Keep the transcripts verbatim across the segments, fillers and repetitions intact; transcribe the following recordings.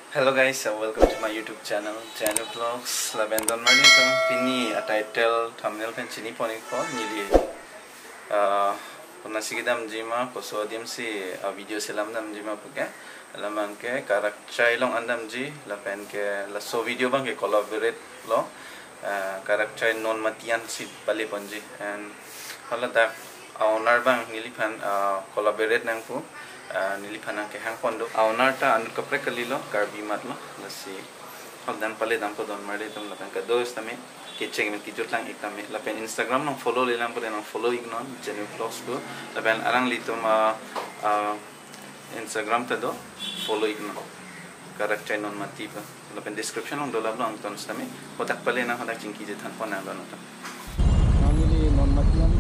Hello guys, uh, welcome to my YouTube channel, Janu Vlogs. Lapen donmarli atum, pini a-title, thumbnail pen chini pon-ikpo, neli, uh, konatsi kedamji ma, koso adim si, uh, video selam damji ma puke. Alam abangke Karakchai along an damji, lapen ke laso video abangke collaborate lo, uh, Karakchai non mati an si pale ponji. And hala dak a-owner abang neliphan, uh, collaborate nang pu, uh, neliphan nangkehang pon do. A-owner ta anut kaprek kali lo, Karbi amat lo, lasi. Hok dan pale dampo donmarli atum, lapen kado-an tame kecheng men kejut lang-ik tame. Lapen Instagram nang follow-le lang pute nang follow-iknon, Janu Vlogs pu. Lapen alanglitum, uh, uh, Instagram ta do, follow-iknon. Karakchai non mati pu. Lapen description along dolap lo angton tame. Hadak pale nang hadak chingki chethan pon nang don atum. Neli non mati an.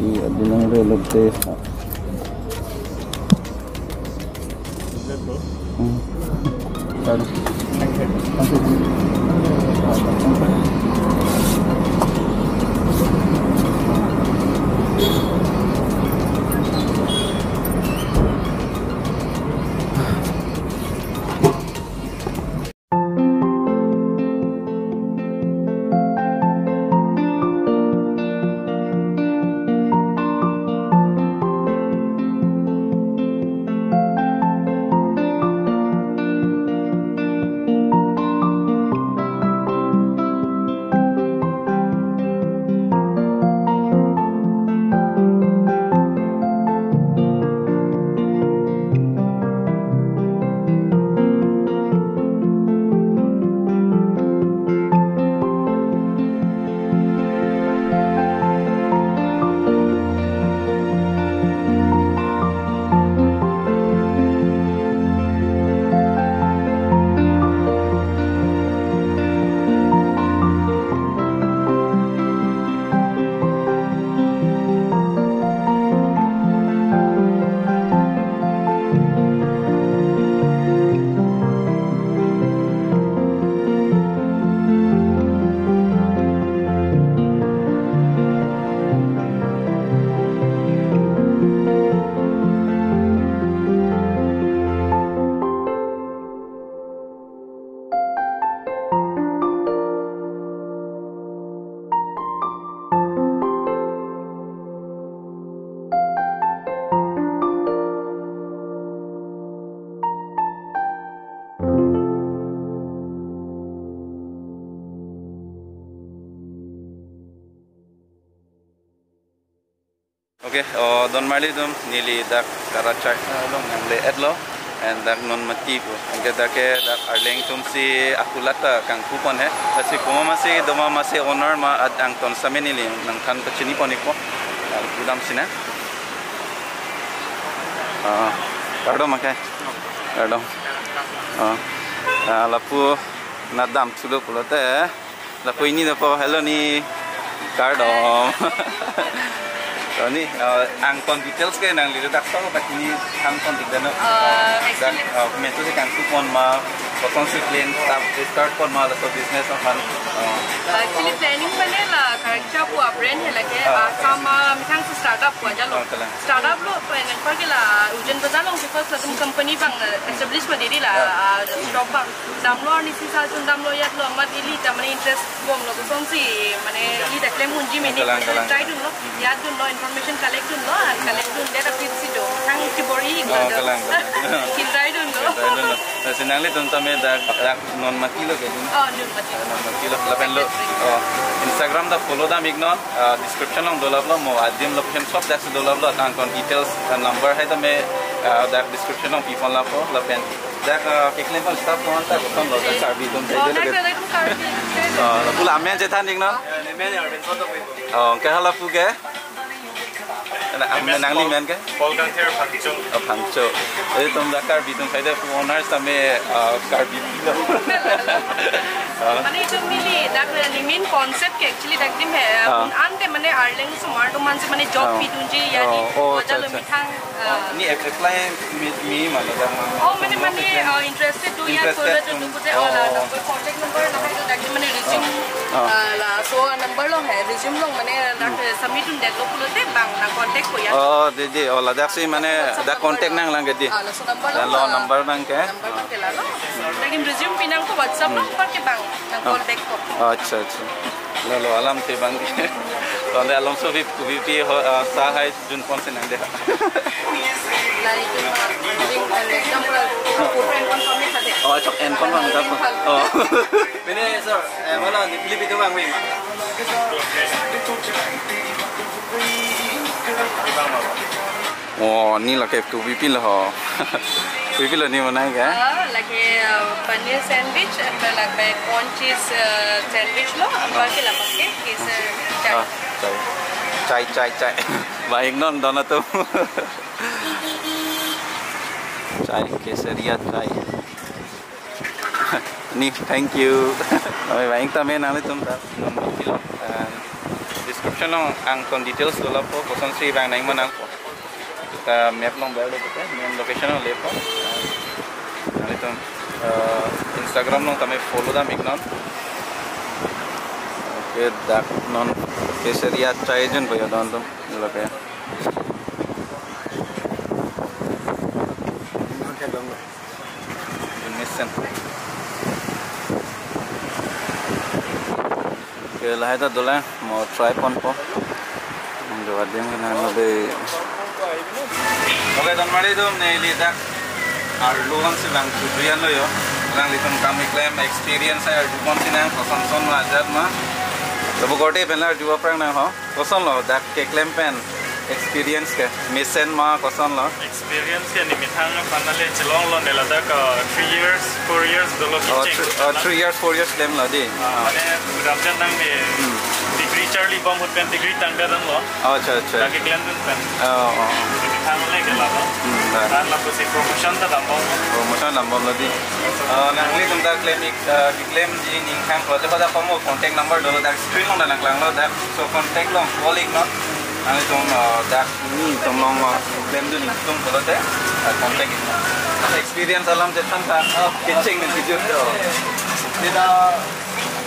Iya, bilang real update. Hmm. Baru. Okay, o, don marli atum, neli dak Karachar, eh, along nangle-etlo, and dak non mati pu. Anke dak ke dak Arleng atum si akulat ta kangku pon he. Lasi komat ma si doma ma si owner ma ad angton sitame neli nangthan pachini pon-ikpo. Dak pudam sina. Ah, kardom, okay. Kardom. Ah, ah, lapu nadam chulo pulote. Lapu ini lapu, hello ni. Kardom. So ni, uh, angton details ke nangli dak so, but ini angton detail no. Uh, dak, actually uh, metu si kangku pon ma, kosonsi plan start, start pon ma, laso business aphan. Uh. Actually planning mane la, Karachar pu a-brand he lake, Ah. uh, sama methang si startup pu aja lo. Oh, kalang. Startup lo, pen anparke la Ujjain Bazar along si first latum company abang, uh, establish ma diri la, Ah. uh, shop abang. Damlo arnisi sa chun damlo ajatlo amat ili ta mane interest bomlo, kosonsi mane ili ta klem unji mene, Kalang, kalang. Try dunlo, Hmm. ajat dunlo, information collect dunlo, and collect dundet aphi si do. Thang kibor-i Oh, iklo do. Kalang, kalang. Kin try dunlo. Try dunlo. Lasi nanglitum tame dak, dak non mati lo ke dun? Oh, non mati. Ah, non mati lo. Lapen lo, Secretary. Oh, Instagram ta follow dam-iknon, ah, description along dolaplo, mo adim location sob dak si dolaplo, angton details, ah, number hai tame, ah, dak description along pi pon lapo, lapen dak, ah, keklem pon staff pon ta koson lo, dak Karbi atum Oh, thaide lo dak ke. Dak Karbi. Ah, lapu la amen chethan-iknon? Ya, ne men ya, ben soto pe. Oh, ke hala pu ke? Na, amen nangli men ke? Paul Kangthir Phangcho. Oh, Phangcho. Itum dak Karbi atum thaide pu owners tame, ah, Karbi lo. Ah. Mane itum neli dak ni main concept ke actually dak dim he. Ah. Ante mane Arleng osomar atum ansi mane job Ah. pi dunji ya ni. Oh, oh, Boja acha, lo acha. Methang. Ah. Ni ap-, apply mi, mi mana dak mana? Oh, mane, mane, Apply. Ah, interested do ya, Interested, solar to hmm. do kute, oh, la, Oh. number, contact number, la, hai, dak mane resume, Oh. ah, la, so, number along hai, resume along mane, dak, Hmm. submit un det lo pulote, bang, na contact ko ya. Oh, dei, dei, oh, ladak si mane, WhatsApp dak number contact lo. Nanglang ke dei. Ah, laso number lo, Laso ah, number abang ke? Number abang ke lalo. Dak resume pinangpo WhatsApp lo, Hmm. anparke bang, na call back ko. Oh, acha, acha. Lalo, alam te abang ke. Tonde alom so V P, V P ho, ah, sa hai, Jun pon si nang dei. Like, uh, giving an example, uh, food and one family thate. Oh, chok en pon bang dap. Oh. Mene, sir, eh, wala, ni pili pitu bang wing. Oh, ni lake tu pipil ho. Pipil ni mana ke? Ah, lake, uh, paneer sandwich, and lake corn cheese, uh, sandwich lo, and Ah. baki la baki, is, uh, chai. Ah, chai. Chai, chai, chai. Baik non, don atum. Chai, keseria chai. Ni, thank you. Oi, baik tame nanglitum ta. Nomor kilo. Ah, description along angton details dolapo, kosonsi bang nang manangpo. Ta map along ber lo kita, main location along lepo. Nanglitum, ah, Instagram along tame follow dam-iknon. Okay, dak non keseria chai jun boyo don atum. Lo ke. Mesen. Okay, lahai ta dolang, mo try ponpo. Dua dim kena lo dei. Okay, don marli atum, neli dak arlo an si bang chudrian lo yo. Nanglitum kam keklem experience ai arlo an si nang koson son ma ajat ma. Lapu korte pen la arju aphrang nang ho. Koson lo dak keklem pen experience ke, mesen ma koson lo? Experience ke ni methang aphan le chelong lo, ne ladak, uh, three years, four years dolo Oh, kecheng. Three, uh, three years, four years klem lo dei. Ah, mane ramjan nang ne Hmm. degree charli bom ahut pen degree tangdet lo. Oh, acha, acha. Dak keklem dun pen. Oh, oh. Ni methang le ke lalo. Hmm, dah. Dan lapusi promotion ta dam bom. Promotion dam bom lo dei. Uh, nanglitum ta klem ik, uh, Klemji ning khang ko, japa da komo contact number dolo, dak screen along da nangklang lo, dak so contact along call-iknon. Nanglitum, uh, dak ni atum along, uh, klemdun atum pulote, uh, contact-iknon. Experience alam chethan ta, Oh. kecheng nang kejut do. Sida,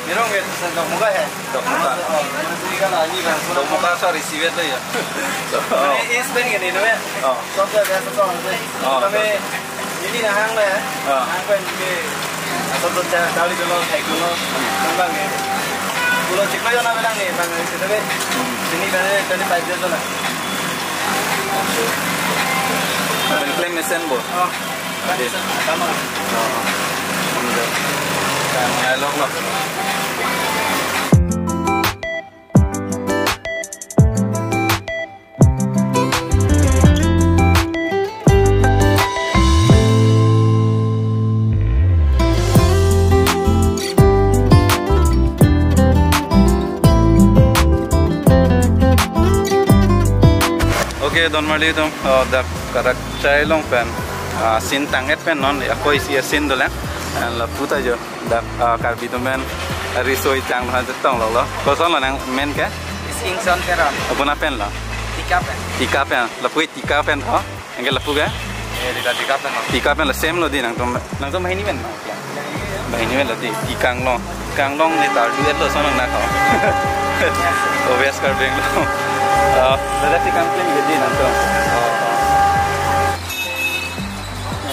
Mirong ke, Dokmoka he. Dokmoka. Oh, Dokmoka, sorry, Sivet lo ya. Oh. Ini East Bank ini, no ya? Oh. Sob ya, biasa sob. Oh, Kami betul. Ini nahang le. Ah. Nahang pen ke. Asal tu cah dali dulu, hai dulu. Nang bang ke. Pulo Chikmayo na bilang ni, bang ke, tapi sini kan, tadi five days lah. Pen klem mesen bo. Oh. Oke. Sama. Oh. Oke. Nah, elok lah. Ke don marli atum, oh, dak Karakchai along pen, ah, scene tang-et pen non, ako isi scene dolang. An lapu ta jo, dak, ah, Karbi atum pen, ah, riso ejang han chetong lo lo. Koson lo nangmen ke? Ingson Teron. Apuna pen lo? Tika pen. Tika pen. Lapu Tika pen ho? Anke lapu ke? Eh, Tika, Tika pen lo. Tika pen lo, same lo di nangtum. Nangtum banghini pen lo. Banghini pen lo di, Tika Anglong. Tika Anglong di tardu et lo sonong nak ho. Oh, West Karbi Anglong. Ah, ladak si kam klem ke di nangtum.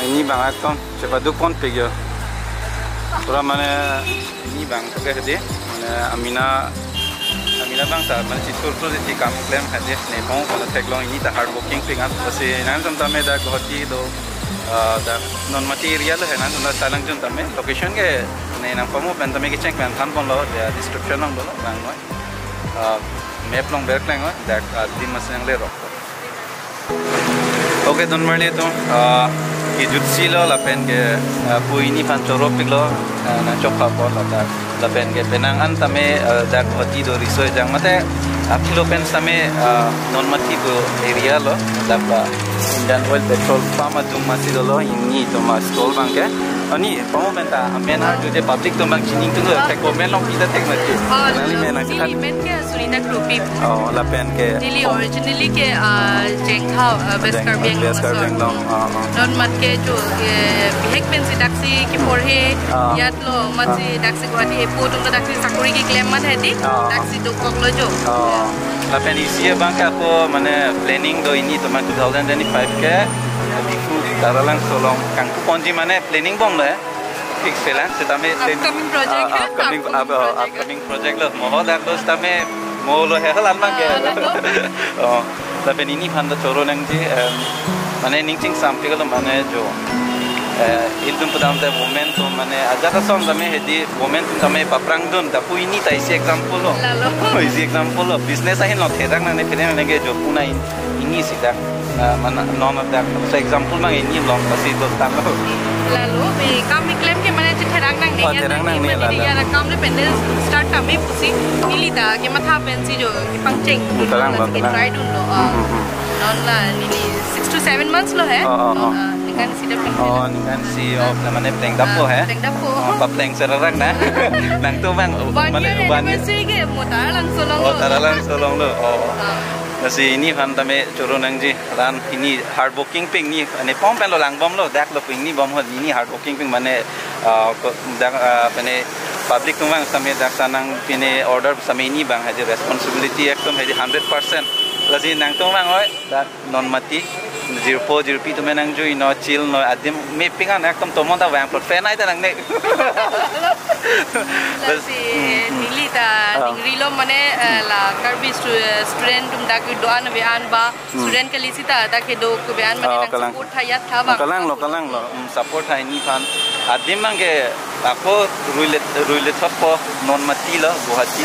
Ini bang akom, cepat duk pon pik jo. Pura mane ini bang to ke di. Mane amina, amina bang ta, mane chithur thur si kam klem hadi. Ne pon kono theklong ini ta hard working pik an. Lasi nangtum tame dak Guwahati do, ah, dak non mati area lo he nangtum ta nangjon tame. Location ke ne nang pamu pen tame kecheng pen than pon lo, ya description along dolo bang noi. Ah, map along berkleng noi, dak, ah, adim mas nangle rok. Okay, don marli atum, ah, kejut si lo lapen ke, ah, pu ini aphan choro pik lo, ah, nangchok apor ladak. Lapen ke penang an tame, ah, dak Guwahati do riso ejang mate, ah, kilo pen tame, ah, non mati do area lo, dak ba Indian Oil petrol pump adung masi dolo, ini atum a-stall bang ke. Ani, pamu pen ta, amen arju je public atum bang chini atum lo, thek comment along pi ta thek mati. Oh, nangli men neli akan men ke Sunita Kropi. Oh, lapen ke. Neli originally ke, ah, Jengthao, ah, West Jeng-, Karbi Anglong West Karbi ason. Anglong, ah, ah. Non mat ke jo, eh, bihek pen si daksi keporhe, ah, yat lo, mat si daksi Guwahati epo atum ta daksi sakori keklem mat hedi, ah, daksi dokok lo jo. Ah. Lapen isi abang ke ako mane planning do ini atum two thousand twenty-five ke, Diphu Taralangso along kangpu ponji mane planning bom lo he. Fix pelang, setame ten-, upcoming project, ah, he? Upcoming, upcoming up-, uh, project. Upcoming project lo. Mo ho dak lo setame mo lo he halan mang ke. Ah, dak lo. Oh, lapen ini aphan ta choro nangji, em, mane ning chingsam pik lo mane jo. Eh, ilitum pudam te women atum mane ajat ason tame hedi women atum tame paphrang dun, ta pu ini ta isi example lo. Lalo. Isi example lo. Business ahin lo therak nangne pine nangne ke jo punai. Ini si dak, ah, mana non dak, so example mang ini along pasi do tang lo. Lalo, be kam keklem ke mane chetherak nangne. Oh, ya therak nangne, nangne, mane lalo. Ya kam le pen start tame pusi neli ta kematha pensi jo kepangcheng. Kalang lo, kalang. Try dun lo. Hmm, hmm, hmm. Non la neli six to seven months lo he. Oh, oh, oh. Non, ah, ningkan isi dak. Oh, ningkan isi, oh, mane plengdap po he. Ah, plengdap po. Oh, papleng serak na. Nangtum bang, one year anniversary ke mo Taralangso along lo. Oh, Taralangso along lo. Oh. Ah. Lasi ini aphan tame choro nangji. Ran ini hard working pik ni, ani pom pen lo lang bom lo, dak lo pik ni bom ho, ini hard working pik mane, ah, ko-, dak, ah, pene public atum bang tame dak sanang pine order tame ini bang haji responsibility ekdom haji hundred percent. Lasi nangtum bang oi, dak non mati, jirpo jirpi atum nang jui no, chill no, adim mepik an ekdom tomon ta bang plot fan ai ta nangne. Lasi hmm, hmm. Neli ta ah, ningri lo mane, eh, la Karbi stu-, student atum dak do-an ave an ba. Hmm. Student kali sita dak kedo kebian mane ah, nang kalang. Support tha ya tha bang. Ah, kalang lo, kalang lo. Hmm, support tha ini aphan. Adim bang ke ako ruile, ruile thot po non mati lo Guwahati.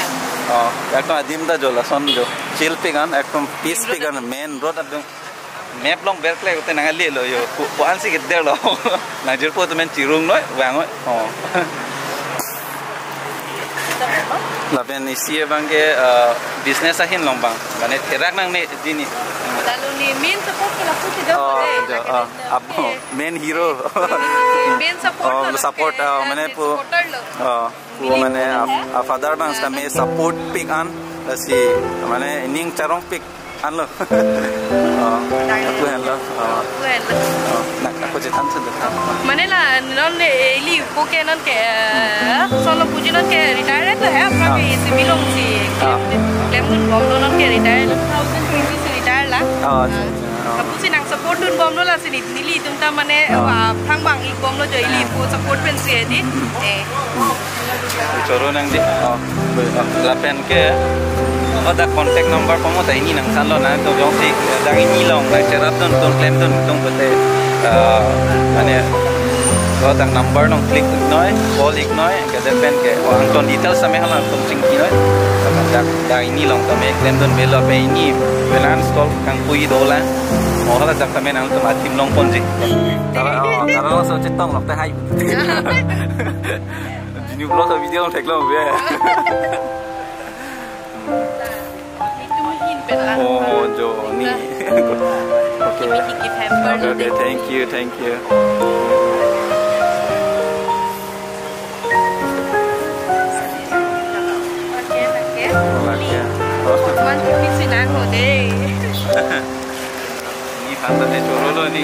Ah, ekdom adim ta jo lason jo. Chill pik an, ekdom peace pik an, main road adung. Map along berklek te nang ali lo jo. Pu, pu an si ke der lo. Nang jirpo atum chirung noi, bang noi. Oh. Lapen isi abang ke, eh, business ahin along bang. Mane therak nangne di ni. Lalu ni main support ke lapu si do. Oh, eh, jo, ah, ap-, main hero. Main support oh, lo, support, eh, ah, mane pu, supporter lo. Oh, pu mane a, a father bang setame support pik an, lasi mane ning charong pik. Anlo. Oh, aku henlo. Oh. Aku henlo. Oh, nak aku cetan sudah. Mane la non le ili ko ke non ke, eh, solo puji non ke retire to he, apna ah. Ke simi long si. Ah. Klem dun bom lo non ke retire, two thousand twenty si retire la. Oh, ah. Acha, acha, oh. Kapu si nang support dun bom lo lasi neli atum ta mane ah. Aphrang bang ik bom lo jo ili pu support pensi edi. Eh. Choro nangji. Oh, lapen ke. Oh, dak contact number pamo ta ini nangthan lo nangtum jongsi dak ini along nang cherap dun, nangtum klem dun, nangtum pute, eh, mane, oh, dak number along click noi, call ik noi, ke pen ke, oh, nangtum details tame hala nangtum chingki noi. Dak, dak ini along tame klem dun avelo pe ini, finance call kangpui dolang. Oh, hala dak tame nangtum adim long ponji. Tara, oh, tara so chetong lok te hai. Jini vlog video theklong be. Itum hin pen lang. Oh, jo, ni. Okay. He give hamper. Okay, okay, thank you, thank you. Okay, okay. Lake. Oh. One fifty sinang ho de. Ni handa ni choro lo ni.